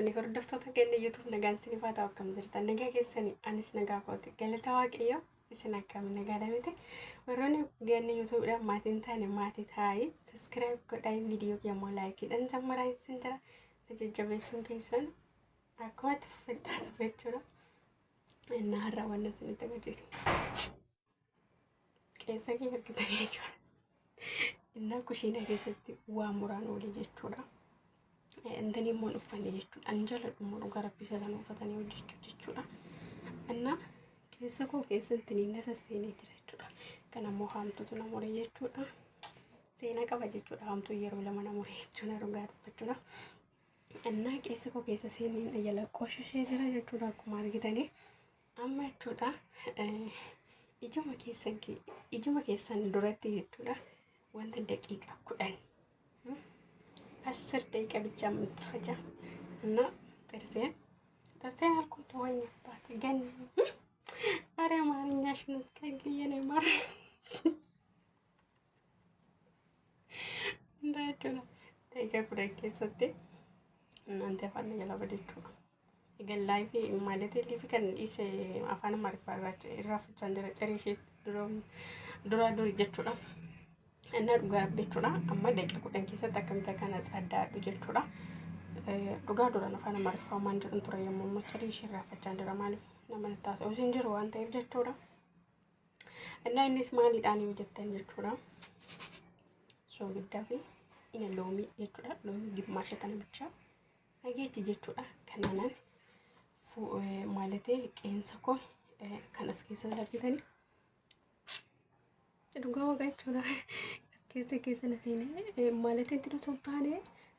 Fuune hordoftoota keenya YouTube nagaan isiniif haa ta'u. Akkam jirtan? Nagaa keessanii? Anis nagaa kooti, galata Waaqayyo. Isin akkam? Nagaa miti? Warroonni ganni YouTubeedhaan maatiin taane maatii taa'ii subscribe godhaa, viidiyoo yommuu likeiidhaan jammaraa isin jira. Jajjabeessuun keessan akkuma itti fufettaa ta'u jechuudha. Innaa har'a wanna isinitti agarsiisu qeensa kiyya argitanii jechuudha. Innaa kushiina keessatti waa muraan oole jechuudha. Intani immoo hin uffanne jechuudha. Ani jaalladhu immoo dhugaa rabbi isa sana uffatanii hojjechuu jechuudha. Innaa keessa koo keessa intini na sasseenee jira jechuudha. Kana immoo haamtuutu na mure jechuudha. Seenaa qaba jechuudha. Haamtuun yeroo lama na mure jechuudha dhugaa dubbachuudha. Innaa keessa koo keessa seeneen jala qoshashee jira jechuudha akkuma argitanii. Amma jechuudha ijuma keessan ijuma keessan duratti jechuudha wanta daqiiqaa 10, 10 daqiiqa bichaa itti faca እና ጥርሴን ጥርሴን አልኩት ወይ አባቴ ገን አረ አማርኛሽን እስከግዬ ነው ማር እንዳያችሁ daqiiqaa 10 keessatti እናንተ afaan jala badechuudha. Egaa live ማለት live kan dhiise afaan Amaariffaa irraa fachaan jira cirii isheetti dura duri jechuudha. Innaa dhugaa jechuudha. Amma daqiiqa 10 keessatti akkamitti akkana tsaddaadhu jechuudha. Dhugaa duraan afaan Amaariffaa waan jedhan ture, yommuu immoo cirii ishee irraa fachaan jira, maaliif nama taasisa hin jiru waan ta'eef jechuudha. Innaa innis maaliidhaan yoo jettan jechuudha. Soogiddaa fi ina loomii jechuudha. Loomii gimmaasha kana bichaa nageechi jechuudha. Kanaanan maalatee qeensa koo kan as keessa argitanii dhugaa waaqa jechuudha. As keessa keessa na seenee maalatee itti osoo hin taane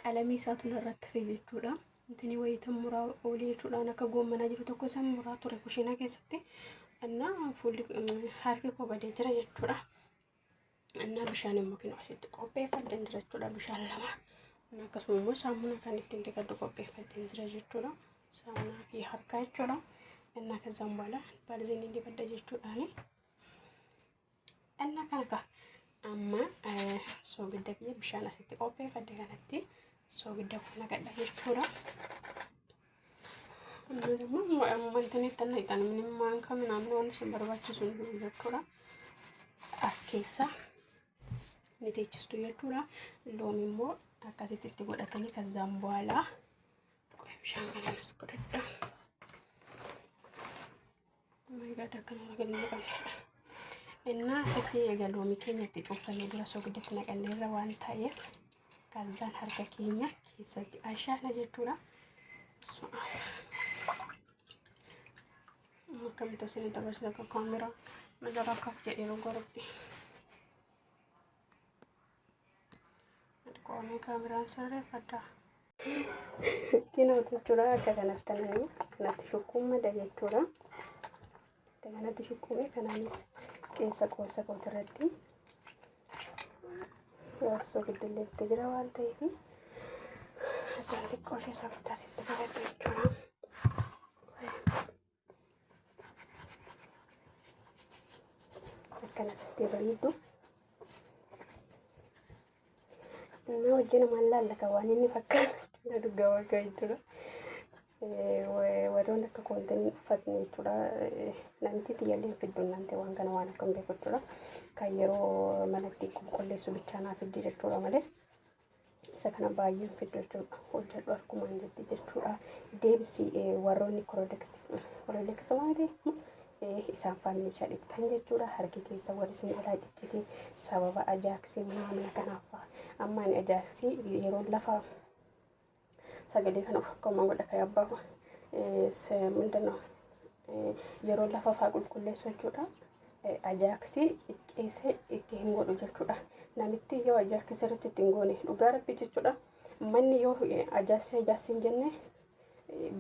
qalamii isaatu narratti hafe jechuudha. Intini wayita muraa oolii jechuudhaan akka goommanaa jiru tokko isa muraa ture kushiinaa keessatti. Innaa fuulli harki koo badee jira jechuudha. Innaa bishaan immoo kinoo asitti qopheeffadheen jira jechuudha, bishaan lama. Innaa akkasuma immoo saamunaa kan ittiin dhiqadhu qopheeffadheen jira jechuudha. Saamunaa fi harkaa jechuudha. Innaa ከዛም በኋላ ባልዚን dibadha jechuudhaani. Innaa kana ka amma soogidda kiyya bishaan asitti qopheeffadhe kanatti soogidda kun naqadha jechuudha. እና ደግሞ wanti itti naqxan ምንም ማንካ ምናምን waan isin barbaachisu hin jiru jechuudha. As keessa ni teechistu jechuudha. Loomii immoo akkasitti itti godhatanii ከዛም በኋላ bishaan kanas godhadha. My God, akkana gadi naqamneedha. Innaa asitti egaa loomii keenya itti cuunfannee dura soogidda naqanneerra waan ta'eef ከዛን harka keenya keessatti ashaana jechuudha. Akkamitti isin agarsiisa akka kaameraa na jalaa kaaf jedhee dhugaa rabbi. Qoomee kaameraan sirreeffadha. Kinoo jechuudha, akka kanatti tananii kanatti shukkummada jechuudha. Akka kanatti shukkume kanaanis keessa qoosa kootirratti soogidda itti jira waan ta'eef isaan xiqqoo ishee soogiddaa sitti godhadhu jechuudha. Akkanatti bareedu. Inni wajjin maal laallaka waan inni fakkaatu dhugaa waaqa jechuudha. Warroonni akka koontanii uffatne jechuudha. Namti xiyyaallee fidduun naan ta'e waan kana waan akkam beeku jechuudha. Kan yeroo manatti qulqulleessu bichaa naa fiddi jechuudha malee. Isa kana baay'een fiddu jechuudha. Hojjedhu harkumaan jetti jechuudha. Deebisi warroonni Clorox maali isaan faa meeshaa dhiqtan jechuudha. Harki keessa warri isin jalaa ciccite sababa Ajax maamila kanaaf fa'a. Amma ani Ajax yeroo lafa sagalee kana of akkuma godha kan abbaa ምንድን ነው yeroo lafa faa qulqulleessu jechuudha. Ajax xiqqeessee itti hin godhu jechuudha. Namitti yoo Ajax irratti itti hin goone dhugaa rabbi jechuudha. Manni yoo Ajax Ajax hin jenne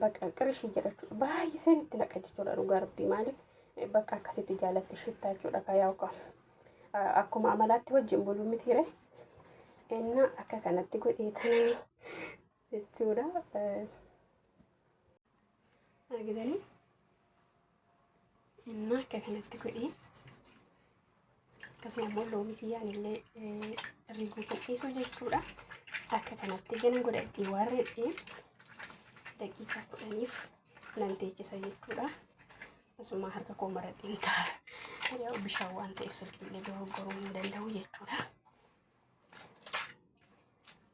bakka qirishii jedha jechuudha. Baay'iseen itti naqa jechuudha dhugaa rabbi, maaliif bakka akkasitti jaalatti shittaa jechuudha kayaa'u akkuma amalaatti wajjin buluu mitiire. Innaa akka kanatti godhee tananii jechuudha. Argitanii? Innaa akka kanatti godhee akkasuma immoo loomii kiyyaan illee riguu kan dhiisu jechuudha. Akka kanatti gana godhadhee waan redhee Daqiiqaa 10f nan teechisa jechuudha. Asuma harka koo maradheen ta'a. Yaa bishaan waan ta'eef silkiillee dogoggoruu hin danda'u jechuudha.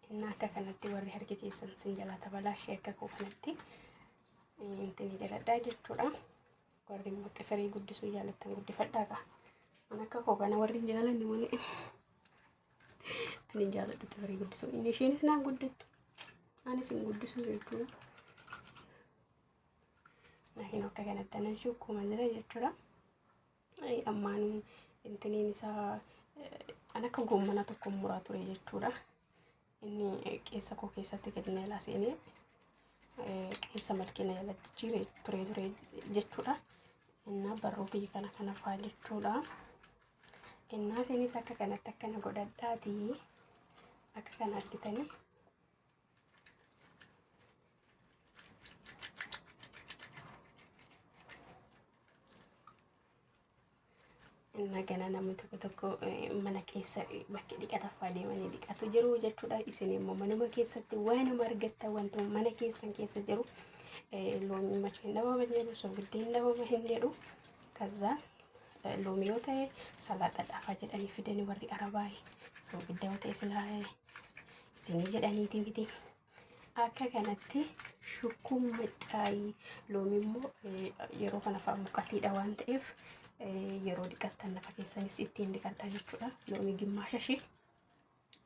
Inni akka kanatti warri harki keessan sin jalaa tabalaashee akka koo kanatti intini jaladhaa jechuudha. Warri immoo xifirii guddisuu jaalattan guddifadhaa qaba. An akka koo kana warri hin jaalanne malee. Ani hin jaaladhu xifirii guddisuu. Inni isheenis naan guddattu. Anis hin guddisu jechuudha. Laakiin akka kanatti anan shukkuma jira jechuudha. Ammaanuu intiniin isaa an akka goommana tokko muraa ture jechuudha. Inni keessa koo keessatti gadi na jalaa seenee keessa malkii na jala jijjiire ture ture jechuudha. Innaa barruu kiyya kana kana faa jechuudha. Innaa isinis akka kanatti akkana godhadhaatii akka kana argitanii. Innaa gana namni tokko tokko mana keessa bakki dhiqataffaa deemanii dhiqatu jiru jechuudha. Isin immoo manuma keessatti waanuma argattan wantuma mana keessan keessa jiru loomii macha hin dhabama hin jedhu, soogiddi hin dhabama hin jedhu. Kaza loomii yoo ta'e salaaxadhaafaa jedhanii fidanii warri arabaa, soogidda yoo ta'e silaa isinii jedhaniiti miti. Akka kanatti shukkuummadhaayi. Loomii immoo yeroo kana fa'a muqatiidha waan ta'eef yeroo dhiqattan nafa keessanis ittiin dhiqadhaa jechuudha. Loomii gimmaasha ishee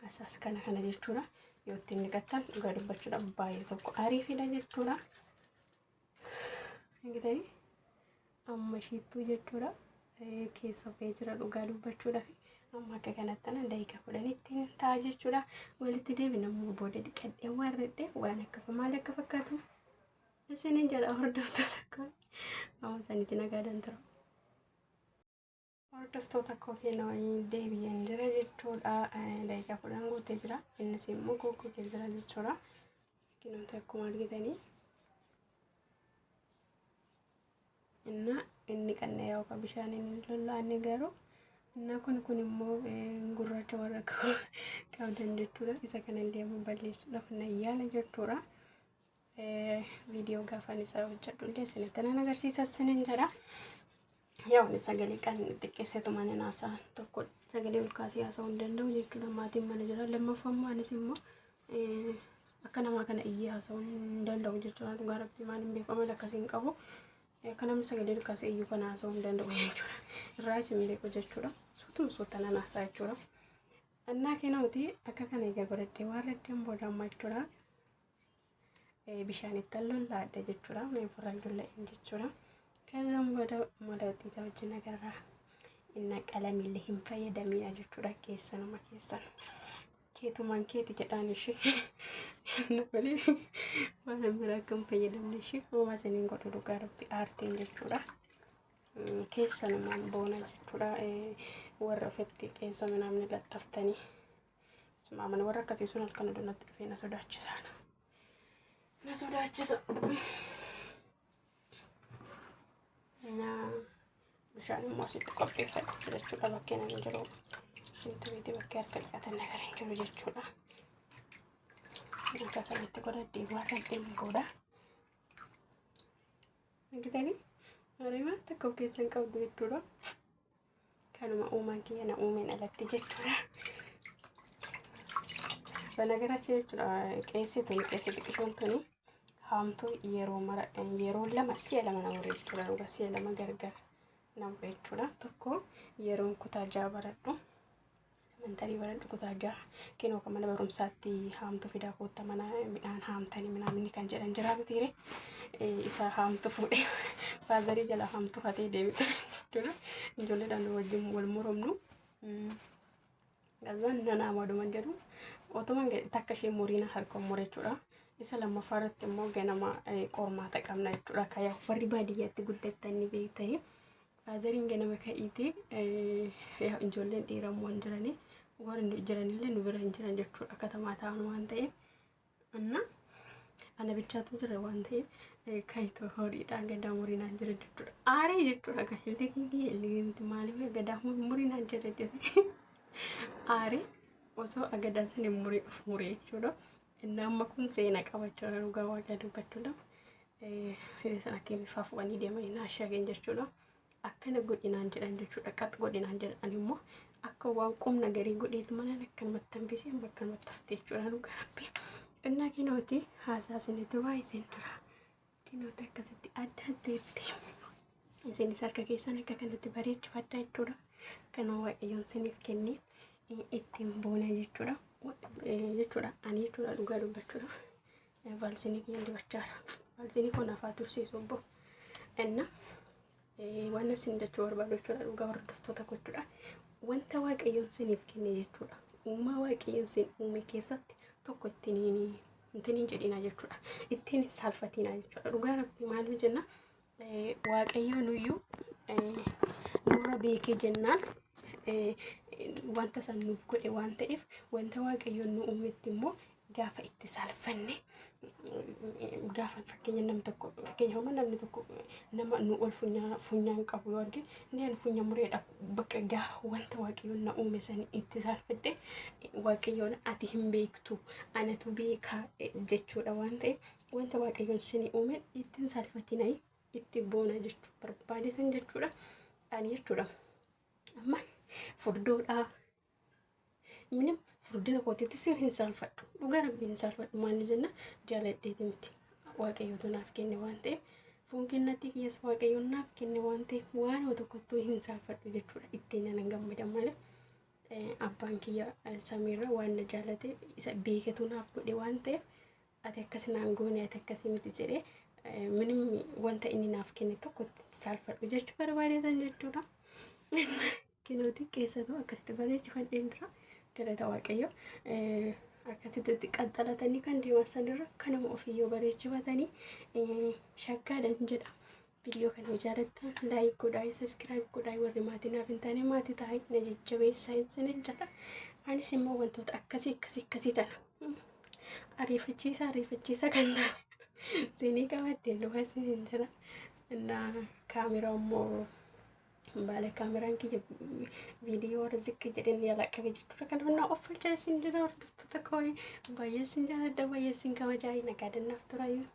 asaas kana kana jechuudha. Yoo ittiin dhiqattan dhugaa dubbachuudha baay'ee tokko ariifidha jechuudha. Argitanii amma ishiittuu jechuudha. Keessa ba'ee jira dhugaa dubbachuudhaaf. Amma akka kanatti ana daqiiqaa 10tti ta'a jechuudha. Walitti deebina immoo booda dhiqadhee waan redhee waan akka maal akka fakkaatu isiniin jedha hordoftoota koo. Amma sanitti nagaadhaan tura. Hordoftoota koo keenya deebi'een jira jechuudha. Daqiiqaa 10 guutee jira. Innis immoo goggogee jira jechuudha. Kinoota akkuma argitanii. Inna inni qanne yookaan bishaan inni lollaanne garuu inna kun immoo gurraacha warra qabdan jechuudha. Isa kanallee immoo balleessuudhaaf na yaala jechuudha. Viidiyoo gaafan isaa hojjedhu illee isinitti nan agarsiisa isiniin jedha. Yaa inni sagalee kan xiqqeesseetuma ni naasaa tokko sagalee ol kaasee haasa'uu hin danda'u jechuudha. Maatiin mana jira. Lammaffaa immoo anis immoo akka namaa kana iyyee haasa'uu hin danda'u jechuudha. Dhugaa rabbii maal hin beeku amala akkasii hin qabu. Akka namni sagalee ol kaasee iyyuu kana haasa'uu hin danda'u jechuudha. Irraa isin beeku jechuudha. Suutuma suuta nan haasa'a jechuudha. Annaa kennuuti akka kana egaa godhadhee waan raddeen booda amma jechuudha. Bishaan itti lollaadha jechuudha. Mee ofirraan lolla'een jechuudha. Kazaan booda mala isaa wajjin agarra. Inna qalamiillee hin fayyadamina jechuudha. Keessanuma keessan. Keetumaan keeti jedhaan ishee. Malee waan biraa akka hin fayyadamne ishee. Uumaa isiniin godhu dhugaa rabbi aartiin jechuudha. Keessanumaan boona jechuudha. Warra ofitti qeensa minaamni laxxaftanii. Mana warra akkasii sun halkan oduu natti dhufee na sodaachisa. Na sodaachisa. Na bishaan immoo asitti qopheeffadhu jechuudha bakkee nan jiru. Shinti beetii bakkee harka dhiqatan nagara hin jiru jechuudha. Akka kanatti godhadhee waan booda. Argitanii? Ariimaa takka of keessan qabdu jechuudha. Kanuma uumaan kiyya na uumeen alatti jechuudha. Banagarachi jechuudha qeessi tuni qeessi xiqqishoon tuni haamtuu yeroo mara yeroo lama si'a lama nama jechuudha. Dhugaa si'a lama gargar nama jechuudha. Tokko yeroon kutaa 6 baradhu. Elementarii baradhu kutaa 6 kenoo kan mana barumsaatti haamtuu fidaa kootta mana midhaan haamtanii minaamni kan jedhan jira mitiire. Isa haamtu fuudhee faazarii jala haamtu hatee deemte jechuudha. Ijoolleedhaan wajjin wal moromnu. Gazaan nana amaduman jedhu otuman takka ishee muriina harka mure jechuudha. Isa lammaffaa irratti immoo ganama qormaata qabna jechuudha. Kayaa warri baadiyyaatti guddattan ni beektanii. Faazariin ganama ka'iitee ijoolleen dhiiraa waan jiranii warri jiranillee nu bira hin jiran jechuudha. Katamaa ta'an waan ta'eef. Anna ana bichaatu jira waan ta'eef kayitoo horiidhaan gadaa murinaan jira jechuudha. Aaree jechuudha kan illee maaliif gadaa murinaan jira jedhee aaree otoo agadaa sana muree of muree jechuudha. Inni amma kun seena qabachuudha dhugaa Waaqaa dubbachuudhaaf. Isaan akka bifaa fuudhanii deemanii na ashageen jechuudha. Akkana godhinaan jedhan jechuudha. Qax godhinaan jedhan immoo akka waan qubna garii godheetu mana akkanumatti hambisee akkanumatti haftee jechuudha dhugaa Rabbi. Innaa kinooti haasaa isin duraa isin dura. Kinooti akkasitti adda addeetti. Isinis harka keessan akka kanatti bareechifadhaa jechuudha. Kan Waaqayyoon isiniif kenne ittiin boona jechuudha. Jechuudha ani jechuudha dhugaa dubbachuudhaaf vaalsinii kiyyan dibachaadha. Vaalsinii kun afaa tursiisu obbo. Inna waan isin jechuu barbaadu jechuudha dhugaa hordoftoota gochuudha. Wanta Waaqayyoon isiniif kenne jechuudha. Uumaa Waaqayyoon isin uume keessatti tokko ittiin hin jedhina jechuudha. Ittiin saalfatina jechuudha. Dhugaa Rabbi maal jenna? Waaqayyoon iyyuu nurra beekee jennaan wanta san nuuf godhe waan ta'eef, wanta Waaqayyoon nu uumetti immoo gaafa itti saalfanne, gaafa fakkeenya namni tokko, fakkeenya homaa namni tokko nama nu ol funyaan qabu yoo argine, inni ani funya mureedha bakka gaafa wanta Waaqayyoon na uume san itti saalfadhe, Waaqayyoon ati hin beektu, anatu beekaa jechuudha. Waan ta'eef wanta Waaqayyoon isin uume ittiin saalfatinaa, itti boona jechuu barbaadetan jechuudha. Ani jechuudha amma furdoodhaa minim furdina kootiittis hin saalfadhu, dhugaa Rabbi hin saalfadhu. Maal jenna, jaaladheeti miti, Waaqayyootu naaf kenne waan ta'eef, foon kennatti kiyyas Waaqayyoon naaf kenne waan ta'eef, waan tokkottuu hin saalfadhu jechuudha. Ittiin nan gammada malee abbaan kiyya samiirra waan na jaalate isa beeketu naaf godhe waan ta'eef, ati akkas naan goone, ati akkasii miti jedhee minim wanta inni naaf kenne tokko saalfadhu jechuu barbaadetan jechuudha. Kinooti keessattuu akkasitti bareechifadheen dura, galata Waaqayyo. Akkasitti qaxxalatanii kan deeman sanirra kanuma ofiiyyoo bareechifatanii shaggaadhan jedha. Viidiyoo kana yoo jaalattan like godhaa, subscribe godhaa, warri maatii naaf hin taane maatii ta'aa na jajjabeessaa isinin jedha. Anis immoo wantoota akkasii akkasii akkasii tana ariifachiisa ariifachiisa kan taate isinii qabadheen dhufa isinin jedha. Innaa kaameraa immoo baala kaameraan kiyya viidiyoo warra ziqqi jedheen yaalaa qabe jechuudha. Kanaaf naa of falchaa isin jedha. Hordoftoota koo, baay'ee isin jaalladha, baay'ee isin kabajaa, nagaa dannaaf turaayyuu.